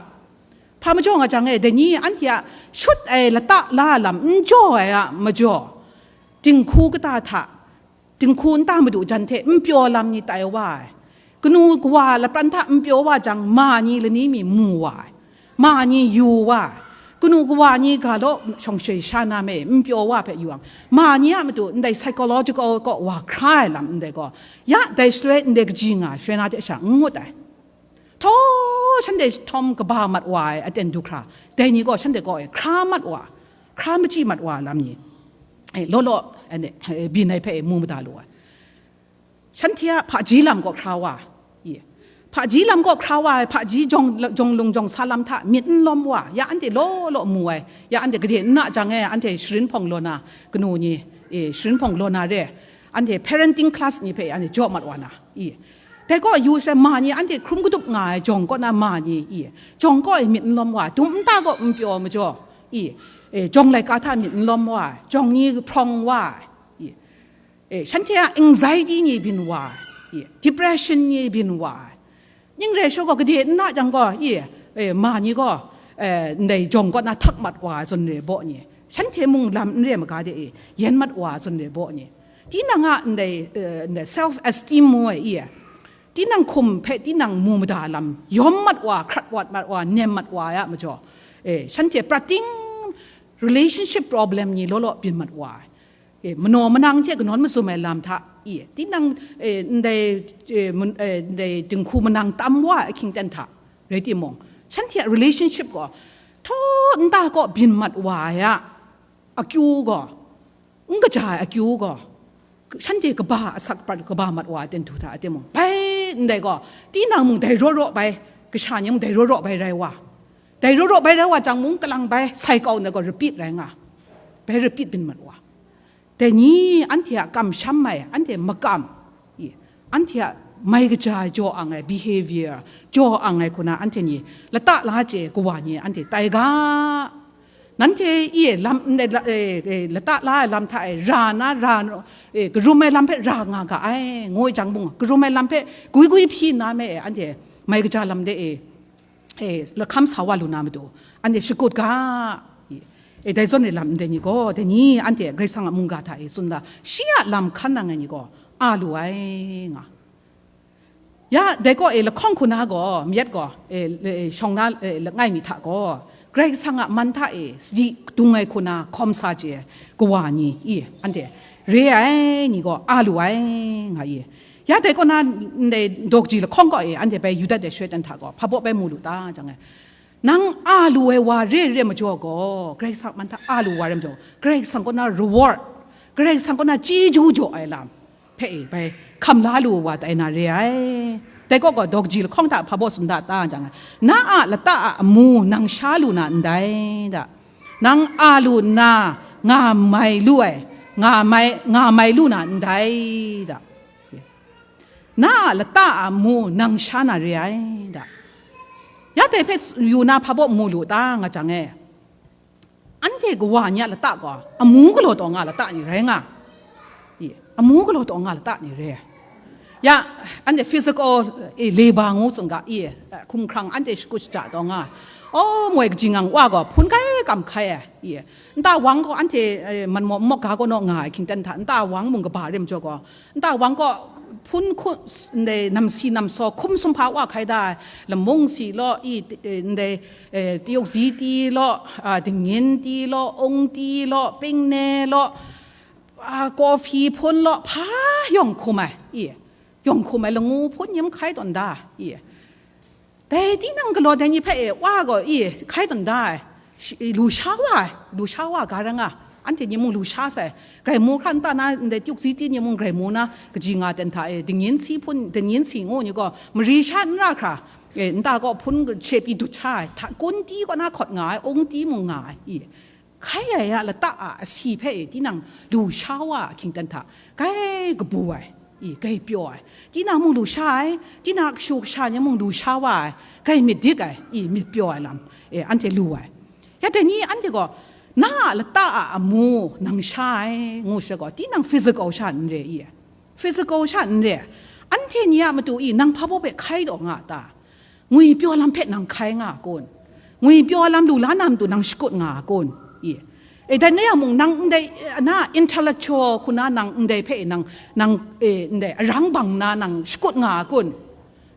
Hpa majaw nga jang e, dai ni anhte a shut ai lata la lam n jaw ai a majaw, dinghku kata hta, dinghku nta madu jan hte n pyaw lam ni tai wa ai. Kanu kawa lapran hta n pyaw wa jang, ma ni lani mi mu wa ai. Ma ni yu wa ai. Kanu kawa ni ga law shawng shui sha na me n pyaw wa hpe yu ang, ma ni a matu ndai psychological kaw wa hkra ai lam ndai gaw, ya dai shaloi ndai kaji nga ai shaloi na hte sha n ngut ai. Htaw, shanhte htawn kaba mat wa ai aten du hkra, dai ni gaw shanhte kaw e hkra mat wa, hkra machyi mat wa lam ni, e, law law, e, byin ai hpe e mu mada lu ai. Shanhte a hpaji lam kaw hkra wa, i, hpaji lam kaw hkra wa ai, hpaji jawng, jawng lung jawng sa lam hta myit n lawm wa, ya anhte law law mu ai, ya anhte gade n na jang e, anhte sharin hpawng law na, kanu ni, e, sharin hpawng law na re, anhte parenting class ni hpe anhte jaw mat wa na, i, dai kaw yu sai, ma ni anhte hkrum kadup nga ai jawng kaw na ma ni, i, jawng kaw e myit n lawm wa, dum nta kaw n pyaw majaw, i, E, jawng laika hta myit n lawm wa ai, jawng ni hprawng wa ai, e, shanhte a anxiety ni byin wa ai, e, depression ni byin wa ai. Ning rai shaw gaw, gade n na jang gaw, e, e, ma ni gaw, e, ndai jawng kaw na htak mat wa ai zawn re baw ni, shanhte mung lam n re maga de, e, yen mat wa ai zawn re baw ni, tinang a ndai, e, ndai self esteem mu ai, e, tinang hkum hpe tinang mu mada lam yawm mat wa, hkrat wat mat wa, nem mat wa ai a majaw, e, shanhte prat ting relationship problem ni law law byin mat wa ai. E, manaw manang hte kanawn mazum ai lam hta, e, tinang, e, ndai, e, mun-, e, ndai dinghku manang tam wa ai ahkying ten hta rai timung, shanhte a relationship gaw htaw nta kaw byin mat wa ai a akyu gaw, n kaja ai akyu gaw, shanhte kaba asak prat kaba mat wa ai ten du hta timung, bai ndai gaw, tinang mung dai raw raw bai, kasha ni mung dai raw raw bai rai wa, dai raw raw bai rai wa jang mung kalang bai, sai kau na gaw repeat rai nga, bai repeat byin mat wa. Dai ni anhte a kamsham ai, anhte makam, i, anhte a mai kaja ai jaw ang ai behavior, jaw ang ai hku na anhte ni lata la chye kawa ni anhte tai ga. Nanhte i lam, ndai la, e, e, lata la ai lam hta e, ra na, ra, e, karum ai lam hpe ra nga ga ai, ngu jang mung, karum ai lam hpe gwi gwi hpyi nna me e, anhte mai kaja lam de e, e, lahkam sa wa lu na matu, anhte shakut ga. E, dai zawn re lam ndai ni gaw, dai ni anhte Karai Kasang a mungga hta e tsun da, shi a lam hkan nang ai ni gaw, a lu ai nga. Ya, dai kaw e lahkawng hku na gaw, myit gaw, e, e, shawng na, e, langai mi hta gaw, Karai Kasang a man hta e sadi dung ai hku na hkawm sa chye ai kawa ni, i, anhte re ai ni gaw, a lu ai nga i. Ya, dai kaw na, ndai dawkaji lahkawng kaw e anhte bai yu dat ai shaloi dan hta gaw, hpa baw bai mu lu ta jang e, nang a lu ai wa re re majaw gaw, Karai Kasang man hta a lu wa re majaw, Karai Kasang kaw na reward, Karai Kasang kaw na chyeju jaw ai lam hpe e bai hkam la lu wa tai na re ai. Dai kaw gaw, dawkaji lahkawng hta hpa baw tsun da ta jang, na a lata a amu nang sha lu na ndai da, nang a lu nna nga mai lu ai, nga mai, nga mai lu na ndai da, na a lata a amu nang sha na re ai da. Ya dai hpe yu na hpa baw mu lu ta nga jang e, anhte kawa ni a lata gaw amu galaw taw nga lata ni rai nga, i, amu galaw taw nga lata ni re. Ya, anhte physical, e, labour ngu tsun ga, i, hkumhkrang anhte shakut shaja taw nga, o, moi kaji ngang wa gaw hpun kai kam hkai ai, i, nta wang gaw anhte, e, man maw mawk ga kaw naw nga ai hkying ten hta, nta wang mung kaba rim jaw gaw, nta wang kaw hpun hku, ndai namsi namsaw hkum sumhpa wa hkai da ai, lamung si law, i, e, ndai, e, tayuk zi ti law, a, dingyin ti law, ung ti law, pingne law, a, kawhpi hpun law, hpa yawng hkum ai, i, yawng hkum ai langu hpun yin hkai tawn da, i, dai tinang galaw dai ni hpe e, wa gaw, i, hkai tawn da ai, shi-, lu sha wa ai, lu sha wa ga ra nga, anhte ni mung lu sha sai, grai mu hkra nta na, ndai tayuk zi ti ni mung grai mu na, kaji nga ten hta e, dingyin si hpun, dingyin si ngu ni gaw, mari sha n ra hkra, e, nta kaw hpun she pyi dut sha ai, hta, kun ti kaw na hkawt nga ai, ung ti mung nga ai, i, hkai ai a lata a asi hpe e, tinang lu sha wa ai hkying ten hta, grai kabu ai, i, grai pyaw ai, tinang mung lu sha ai, tinang a kashu kasha ni mung lu sha wa ai, grai myit dik ai, i, myit pyaw ai lam, e, anhte lu ai. Ya dai ni anhte gaw, na a lata a amu nang sha ai, ngu sha gaw, tinang physical sha n re, i, physical sha n re, anhte ni a matu i, nang hpa baw hpe hkai taw nga a ta? Ngwipyaw lam hpe nang hkai nga a kun? Ngwipyaw lam lu la na matu nang shakut nga a kun? I, e, dai na yang mung, nang ndai, e, na intellectual hku na nang ndai hpe nang, nang, e, ndai arang bang na nang shakut nga a kun?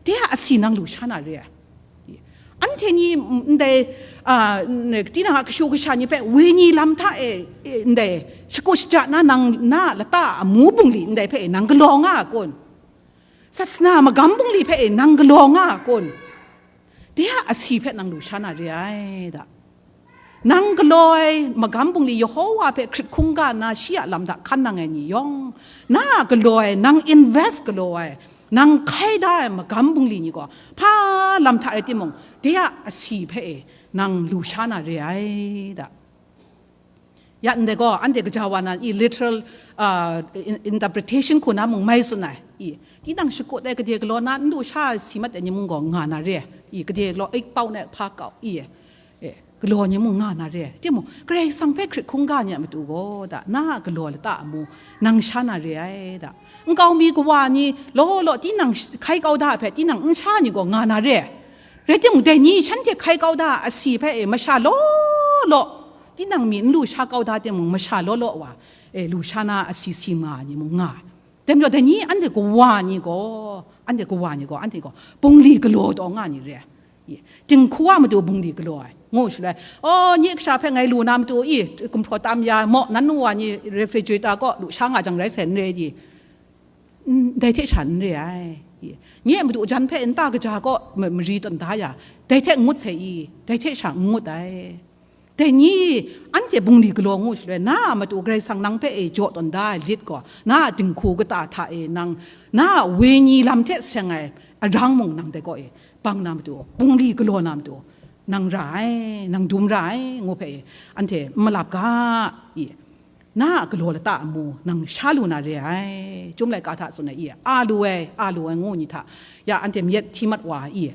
De a asi nang lu sha na re ai. I, anhte ni, mm, ndai, a, n-, tinang a kashu kasha ni hpe wenyi lam hta e, e, ndai shakut shaja na nang na lata a amu bungli ndai hpe nang galaw nga a kun? Sasana magam bungli hpe e nang galaw nga a kun? De a asi hpe nang lu sha na re ai da. Nang galaw ai magam bungli, Yehowa hpe hkrit hkungga nna shi a lam hta hkan nang ai ni yawng, na a galaw ai, nang invest galaw ai, nang hkai da ai magam bungli ni gaw, hpa lam hta rai timung, de a asi hpe e nang lu sha na re ai da. Ya ndai gaw, anhte gaja wa na i literal, ah, in-, interpretation hku na mung mai tsun ai. I, tinang shakut ai gade galaw na n lu sha ai si mat ai ni mung gaw nga na re. I, gade galaw, ei, pau na hpa kau, i, e, galaw ni mung nga na re ai. Timung, Karai Kasang hpe hkrit hkungga ni a matu gaw, da, na a galaw lata amu, nang sha na re ai, da. Nkau mi kawa ni law law tinang sh-, hkai kau da hpe, tinang n sha ni gaw nga na re ai. Rai timung, dai ni shanhte hkai kau da a asi hpe e masha law law, tinang mi n lu sha kau da timung, masha law law wa, e, lu sha na asi si nga ai ni mung nga ai. Dai majaw, dai ni anhte kawa ni gaw, anhte kawa ni gaw, anhte gaw bungli galaw taw nga ni re ai. Ye. Dinghku a matu bungli galaw ai, ngu shaloi, "Oh, nye kasha hpe ngai lu na matu i, gumhpraw tam ya, maw, nan nu wa ni refrigerator kaw lu sha nga jang rai sai n re di?" N, dai hte sha n re ai. Ye. Nye madu jan hpe nta kaja kaw ma-, mari tawn da ya, dai hte n ngut sai i, dai hte sha n ngut ai. Dai ni, anhte bungli galaw ngu shaloi, na a matu Karai Kasang nang hpe e jaw tawn da ai lit gaw, na a dinghku kata hta e nang, na a wenyi lam hte seng ai arang mung nang dai kaw e bang na matu, bungli galaw na matu, nang ra ai, nang dum ra ai, ngu hpe e, anhte n malap ga, i, na a galaw lata amu, nang sha lu na re ai, Chyum laika hta tsun ai, i, a lu ai, a lu ai, ngu ni hta, ya anhte myit hti mat wa, i,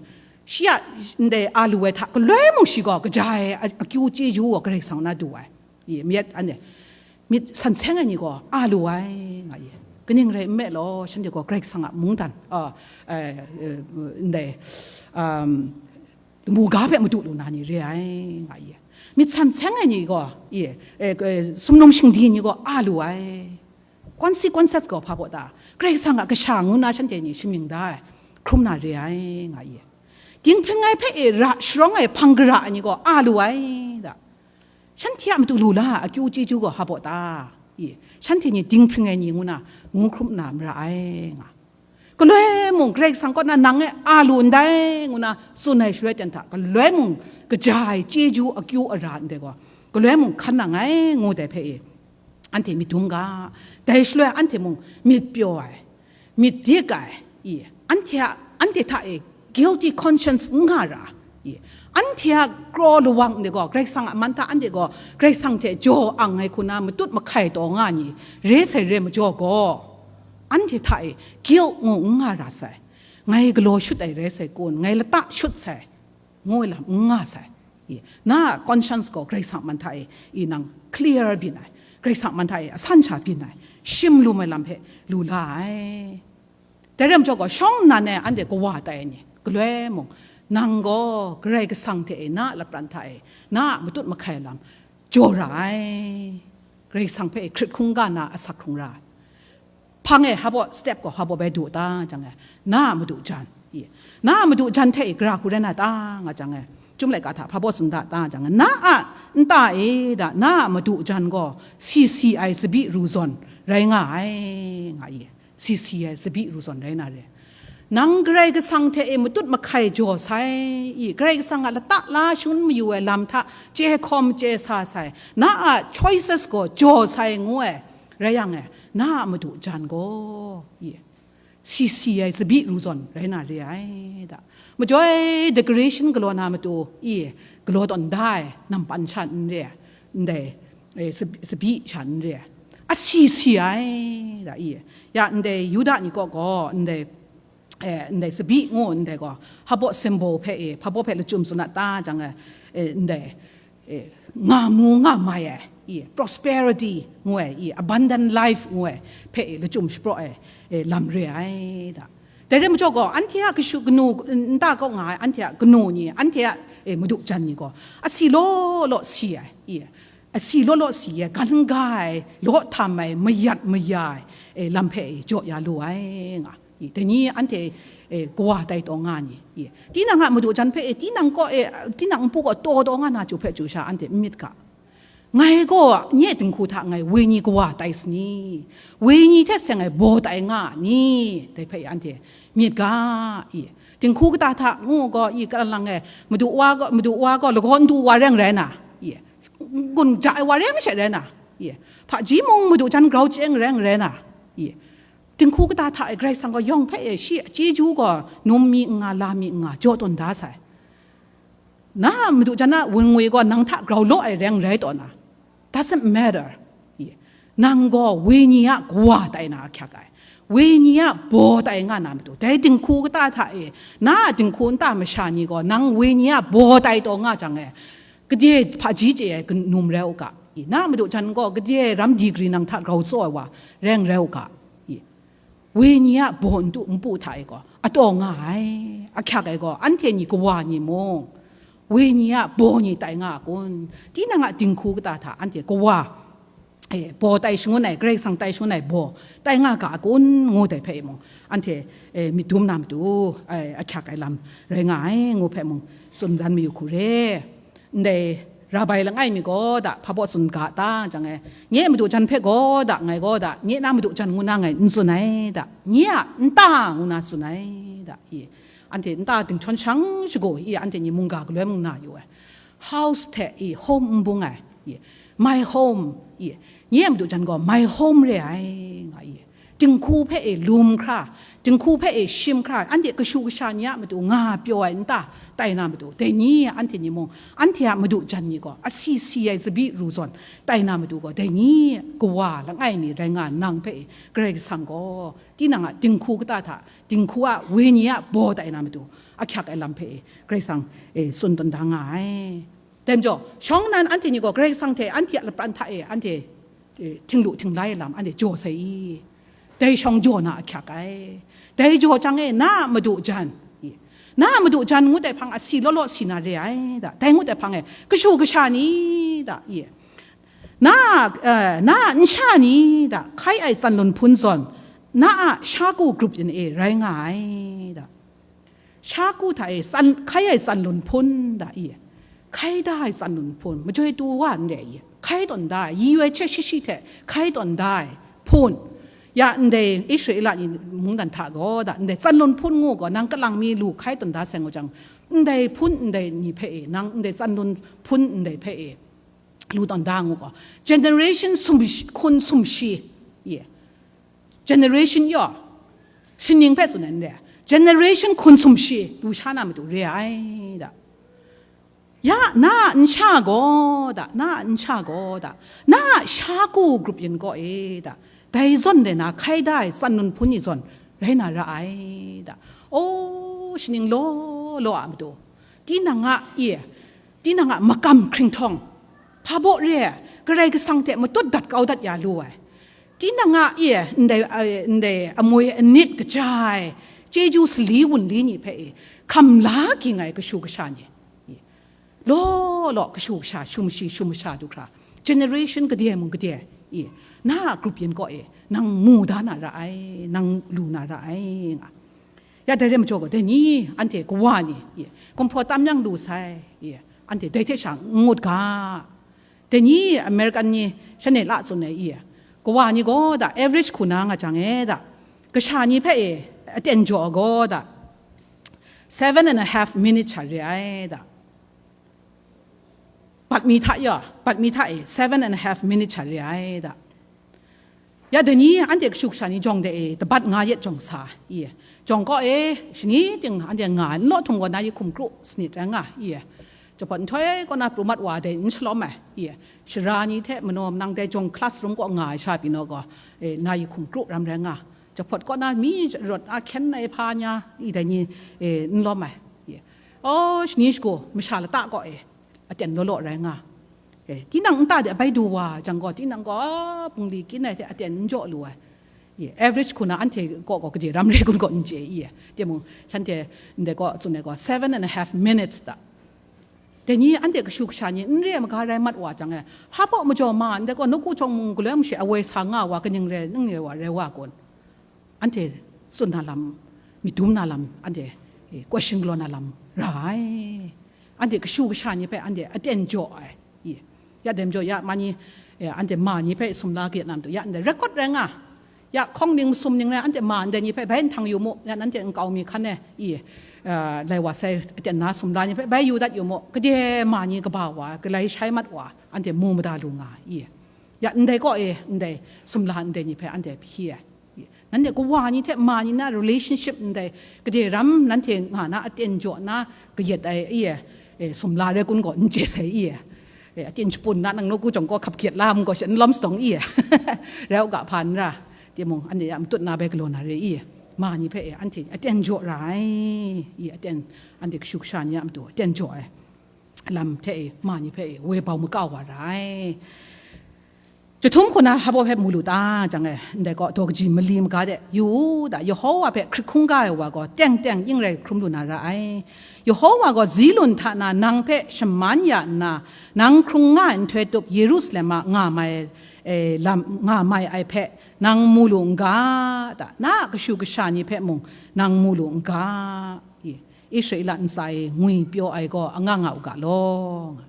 Shi a ndai a lu ai hta galoi mung shi gaw kaja ai a-, akyu chyeju gaw Karai Kasang na du ai. I, myit anhte, myit san seng ai ni gaw a lu ai, nga i. Kaning rai nme law, shanhte gaw Karai Kasang a mungdan, a, eh, eh, ndai, um, lamu ga hpe madu lu na ni re ai, nga i. Myit san seng ai ni gaw, i, eh, eh, sumnum shingdi ni gaw a lu ai. Consequences gaw hpa baw ta? Karai Kasang a kasha ngu na shanhte ni shamying da ai, hkrum na re ai, nga i. Dinghpring ai hpe e ra sharawng ai hpang gara ai ni gaw a lu ai da. Shanhte a matu lu la ai akyu chyeju gaw hpa baw ta? I, shanhte ni dinghpring ai ni ngu na ngu hkrum na mara ai, nga. Galoi mung Karai Kasang kaw na nang e a lu ndai ngu na tsun ai shaloi ten hta, galoi mung kaja ai chyeju akyu ara ndai gaw, galoi mung hkan nang ai ngu dai hpe e, anhte myit dum ga, dai shaloi anhte mung myit pyaw ai, myit dik ai, i, anhte a, anhte hta e guilty conscience n nga ra, i, anhte a kraw lawang de gaw, Karai Kasang a man hta anhte gaw Karai Kasang hte jaw ang ai hku na matut mahkai taw nga ni, re sai re majaw gaw, anhte hta e guilt ngu n nga ra sai, ngai galaw shut ai rai sai kun, ngai lata shut sai, ngu ai lam n nga sai. I, na a conscience gaw Karai Kasang man hta e, i, nang clear byin ai, Karai Kasang man hta e asan sha byin ai, shim lum ai lam hpe lu la ai. Dai rai majaw gaw, shawng nnan e anhte kawa tai ai ni, galoi mung, nang gaw Karai Kasang hte e na a lapran hta e, na a matut mahkai lam jaw ra ai. Karai Kasang hpe hkrit hkungga na asak hkrung ra ai. Hpang e hpa baw step gaw hpa baw bai du ta jang e, na a madu jan, i, na a madu jan hte e gara hku rai na ta, nga jang e, Chyum laika hta hpa baw tsun da ta jang e, na a nta e da, na a madu jan gaw si si ai tsabyi ru zawn rai nga ai, nga i. Si si ai tsabyi ru zawn rai na re. Nang Karai Kasang hte e matut mahkai jaw sai, i, Karai Kasang a lata la shangun mayu ai lam hta chye hkawm chye sa sai, na a choices gaw jaw sai ngu ai, rai yang e, na a madu jan gaw, i, si si ai tsabyi ru zawn rai na re ai da. Majoi decoration galaw na matu, i, galaw tawn da ai nampan sha n re ai, ndai, e, tsab-, tsabyi sha n re ai, asi si ai da, i, ya ndai Yuda ni kaw gaw ndai, e, ndai tsabyi ngu ndai gaw, hpa baw symbol hpe, e, hpa baw hpe lachyum tsun a ta jang e, e, ndai, e, nga mu nga mai ai, i, prosperity ngu ai, i, abundant life ngu ai hpe, e, lachyum shapraw ai, e, lam re ai da. Dai rai majaw gaw, anhte a kashu kanu, nta kaw nga ai, anhte a kanu ni, anhte a, e, madu jan ni gaw, asi law law si ai, i, asi law law si ai, gan ga ai, law htam ai, mayat maya ai, e, lam hpe, e, jaw ya lu ai, nga. I, dai ni anhte, e, kawa tai taw nga ni? I, tinang a madu jan hpe, e, tinang kaw, e, tinang npu kaw taw taw nga na chyu hpe chyu sha anhte n myit ga. Ngai gaw nye dinghku hta ngai wenyi kawa tai sani? Wenyi hte seng ai baw tai nga a ni? Dai hpe anhte myit ga, i. Dinghku kata hta ngu gaw, i, kalang e, madu wa gaw, madu wa gaw lagaw n du wa reng rai na, i. Gun ja ai wa reng she rai na, i. Hpaji mung madu jan grau chyeng reng rai na, i. Dinghku kata hta e Karai Kasang gaw yawng hpe e shi a chyeju gaw num mi n nga, la mi n nga, jaw tawn da sai. Na a madu jan a wungwi gaw nang hta grau law ai reng rai taw na, doesn't matter. Nang gaw wenyi a kawa tai na ahkyak ai, wenyi a baw tai nga na matu, dai dinghku kata hta e, na a dinghku nta masha ni gaw nang wenyi a baw tai taw nga jang e, Gade hpaji chye ai ganum rai u ga, i, na a madu jan gaw gade ram digri nang hta grau tsaw ai wa rai n rai u ga, i, wenyi a baw ntu npu hta e gaw ataw nga ai, ahkyak ai gaw anhte ni kawa ni mung, wenyi a baw ni tai nga a kun? Tinang a dinghku kata hta anhte kawa, e, baw tai shangun ai, Karai Kasang tai shangun ai baw tai nga ga a kun, ngu dai hpe mung, anhte, e, myit dum na matu, e, ahkyak ai lam rai nga ai, ngu hpe mung tsun dan mayu hku re. Ndai rabai langai mi gaw da, hpa baw tsun ga ta, jang e, nye madu jan hpe gaw da, ngai gaw da, nye na madu jan ngu na ngai n tsun ai da, nye a nta ngu na tsun ai da, i, anhte nta dingchyawn shang shagu, i, anhte ni mungga galoi mung na yu ai. House hte, i, home n bung ai, i, my home, i, nye a madu jan gaw my home re ai, nga i. Dinghku hpe e lum hkra, dinghku hpe e shim hkra, anhte kashu kasha ni a matu nga pyaw ai nta tai na matu, dai ni anhte ni mung, anhte a madu jan ni gaw, asi si ai tsabyi ru zawn tai na matu gaw, dai ni kawa langai mi rai nga nang hpe e, Karai Kasang gaw, tinang a dinghku kata hta, dinghku a wenyi a baw tai na matu, ahkyak ai lam hpe e, Karai Kasang, e, tsun tawn da nga ai. Dai majaw, shawng nnan anhte ni gaw Karai Kasang hte anhte a lapran hta e anhte, e, htinglu htinglai ai lam anhte jaw sai i? Dai shawng jaw na ahkyak ai. Dai jaw jang e, na a madu jan, i, na a madu jan ngut ai hpang asi law law si na re ai da. Dai ngut ai hpang e, kashu kasha ni da, i, na a, e, na a nsha ni da, hkai ai tsanlun hpun zawn, na a shaku grup yin e rai nga ai da. Shaku hta e tsan, hkai ai tsanlun hpun da i, hkai da ai tsanlun hpun, majoi tu wa n re i, hkai tawn da ai, yi yu ai hte shi shi hte hkai tawn da ai hpun. Ya ndai Israela ni mungdan hta gaw da, ndai tsanlun hpun ngu gaw, nang kalang mi lu hkai tawn da sai ngu jang, ndai hpun ndai ni hpe e, nang ndai tsanlun hpun ndai hpe e, lu tawn da ngu gaw, generation sum shi, hkun sum shi, ye. Generation yaw, sining hpe tsun ai n re ai. Generation hkun sum shi lu sha na matu re ai da. Ya, na a nsha gaw da, na a nsha gaw da, na a shaku grup yin kaw e da, dai zawn rai na hkai da ai tsanlun hpun ni zawn rai na ra ai da. O, sining law law a matu, tinang a, e, tinang a makam hkringhtawng, hpa baw re ai, Karai Kasang hte matut dat kau dat ya lu ai, tinang a, e, ndai, e, ndai amwi anit kaja ai, chyeju sali wunli ni hpe e, hkam la ging ai kashu kasha ni, e, law law kashu kasha, shum shi, shum masha du hkra, generation gade mung gade, e, na a grup yin kaw e, nang mu da na ra ai, nang lu na ra ai, nga. Ya dai re majaw gaw, dai ni anhte kawa ni, e, gumhpraw tam yang lu sai, e, anhte dai hte sha n ngut ga. Dai ni American ni shanhte la tsun ai, e, kawa ni gaw da average hku na nga jang e da, kasha ni hpe, e, aten jaw gaw da, seven and a half minutes sha re ai da. Bat mi hta ya, bat mi hta e seven and a half minutes sha re ai da. Ya dai ni anhte kashu kasha ni jawng de e, tabat nga yet jawng sa, i, jawng kaw e, shani ting anhte nga ai, n law htum gaw na yi hkum kru sanit rai nga, i, jahpawt nhtoi kaw na pru mat wa dai n shalawm ai, i, sara ni hte manaw manang dai jawng classroom kaw nga ai sha pyi naw gaw, e, na yi hkum kru ram rai nga, jahpawt kaw na mi rawt a hkyen ai hpa nya, i, dai ni, e, n lawm ai, i, aw, shani shagu masha lata kaw e, aten law law rai nga. E, tinang nta de bai du wa jang gaw, tinang gaw, a, bungli kyin ai hte aten n jaw lu ai. E, average hku na anhte kaw gaw gade ram re kun gaw n chye i, e, timung, shanhte ndai kaw tsun ai gaw, seven and a half minutes da. Dai ni anhte kashu kasha ni n re ai maga rai mat wa jang e, hpa baw majaw ma, ndai kaw nawku chyawm mung galoi mung she awoi sa nga wa, kaning re, ning re wa, rai wa kun? Anhte tsun na lam, myit dum na lam, anhte, e, question galaw na lam ra ai. Anhte kashu kasha ni hpe anhte aten jaw ai. I, ya dem jaw, ya ma ni, e, anhte ma ni hpe sumla kayat na matu, ya ndai record rai nga. Ya hkawng ning masum ning rai, anhte ma ndai ni hpe bai nhtang yu mu, ya nanhte nkau mi hkan e, i, e, lai wa sai aten na sumla ni hpe bai yu dat yu mu, gade ma ni kaba wa, galai shai mat wa, anhte mu mada lu nga, i. Ya ndai kaw e, ndai sumla ndai ni hpe anhte hpyi ai. Nanhte kawa ni hte ma ni na relationship ndai, gade ram nanhte nga na aten jaw na kayat ai, i, e, sumla rai kun gaw n chye sai, i, e, aten shapun na nang nawku jawng gaw hkap kayat la mu gaw, she n lawm sadawng, i, rai u ga hpa n ra, timung, anhte ya matut na bai galaw na re, i, ma ni hpe, e, anhte aten jaw ra ai, i, aten, anhte kashu kasha ni a matu aten jaw ai. lam hte e, ma ni hpe e, woi bau makau wa ra ai. Chyahtum hku na hpa baw hpe mu lu ta jang e, ndai gaw daw kaji mali maga de, yu u da, Yehowa hpe hkrit hkungga ai wa gaw teng teng yin rai hkrum lu na ra ai. Yehowa gaw Zilun hta na nang hpe shaman ya nna, nang hkrung nga ai nhtoi tup Yerusalem a nga mai, e, lam, nga mai ai hpe nang mu lu n ga, da, na a kashu kasha ni hpe mung nang mu lu n ga, i, Israela ntsa e ngwipyaw ai gaw anga nga u ga law, nga.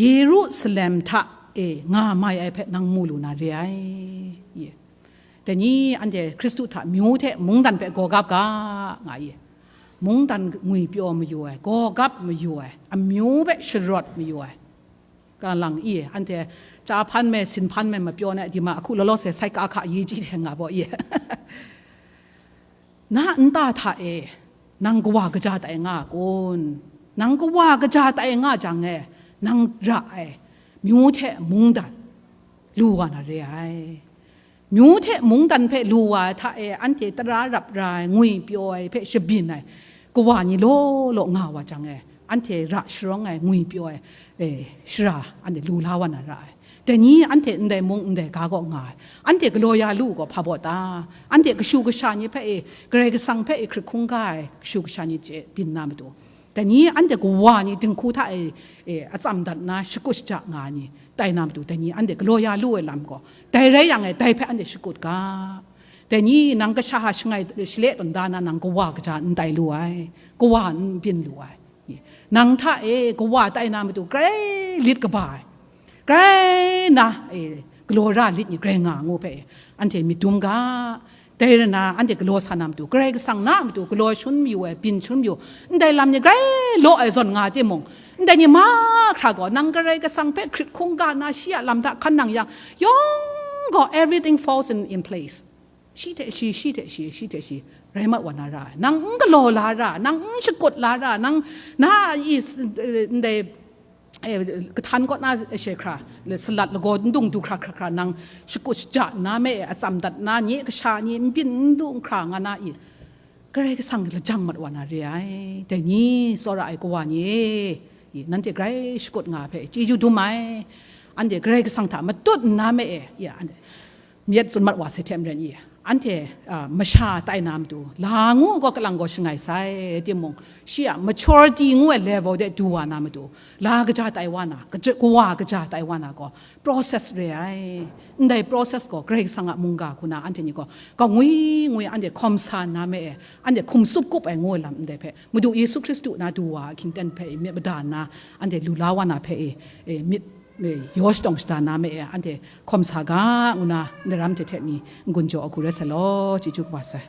Yerusalem hta e nga mai ai hpe nang mu lu na re ai. Ye. Dai ni anhte Hkristu hta amyu hte mungdan hpe gawgap ga, nga ye. Mungdan ngwipyaw mayu ai, gawgap mayu ai, amyu hpe sharawt mayu ai. Kalang i, anhte chya hpan me, sin hpan me mapyaw na di ma, ahku law law se sai ka hka yi ji hte nga baw ye. Na nta hta e nang kawa kaja tai nga a kun? Nang kawa kaja tai nga jang e, nang ra ai myu hte mungdan lu wa na re ai. Myu hte mungdan hpe lu wa ai hta e, anhte tara rap ra ai, ngwipyaw ai hpe shabyin ai kawa ni law law nga wa jang e, anhte ra sharawng ai, ngwipyaw ai, e, shara anhte lu la wa na ra ai. Dai ni anhte ndai mung ndai ga kaw nga ai. Anhte galaw ya lu gaw hpa baw ta? Anhte kashu kasha ni hpe e, Karai Kasang hpe e hkrit hkungga ai kashu kasha ni chye byin na matu, dai ni anhte kawa ni dinghku hta e, e, atsam dat nna shakut shaja nga ai ni tai na matu, dai ni anhte galaw ya lu ai lam gaw, dai rai yang e, dai hpe anhte shakut ga. Dai ni nang kasha shangai shale tawn da na, nang kawa kaja n tai lu ai, kawa n byin lu ai. Nang hta e kawa tai na matu, grai lit kaba ai, grai na, e, galaw ra lit ni grai nga ngu hpe, anhte myit dum ga. Dai rai na, anhte galaw sa na matu, Karai Kasang na matu galaw shangun mayu ai, byin shangun mayu, ndai lam ni grai law ai zawn nga timung, ndai ni mahkra gaw, nang Karai Kasang hpe hkrit hkungga na, shi a lam hta hkan nang yang, yawng gaw, everything falls in, in place. Shi hte shi, shi hte shi, shi hte shi, rai mat wa na ra ai. Nang n galaw la ra, nang n shakut la ra, nang na i, eh, ndai, eh, kahtan kaw na she hkra, le salat lagaw n dung du hkra hkra hkra, nang shakut shaja nna me, atsam dat nna, nye kasha ni n byin n du n hkra nga na i, Karai Kasang lajang mat wa na re ai. Dai ni, tsawra ai kawa ni e, i, nanhte grai shakut nga hpe chyeju dum ai. Anhte Karai Kasang hta matut nna me e, ya, anhte myit tsun mat wa sai hte maren i, anhte, a, masha tai na matu, la ngu gaw kalang gaw shangai sai, timung, shi a maturity ngu ai level de du wa na matu, la kaja tai wa na, kaja, kawa kaja tai wa na gaw, process re ai. Ndai process gaw Karai Kasang a mungga hku na anhte ni gaw kau ngwi ngwi anhte hkawm sa nna me e, anhte hkum tsup kup ai ngu ai lam ndai hpe, Madu Yesu Hkristu na du wa ahkying ten hpe myit mada nna, anhte lu la wa na hpe e, e, myit, e, yaw shadawng shada na me e, anhte hkawm sa ga, ngu na ndaram hte hte mi n-gun jaw a hku rai sai law, chyeju kaba sai.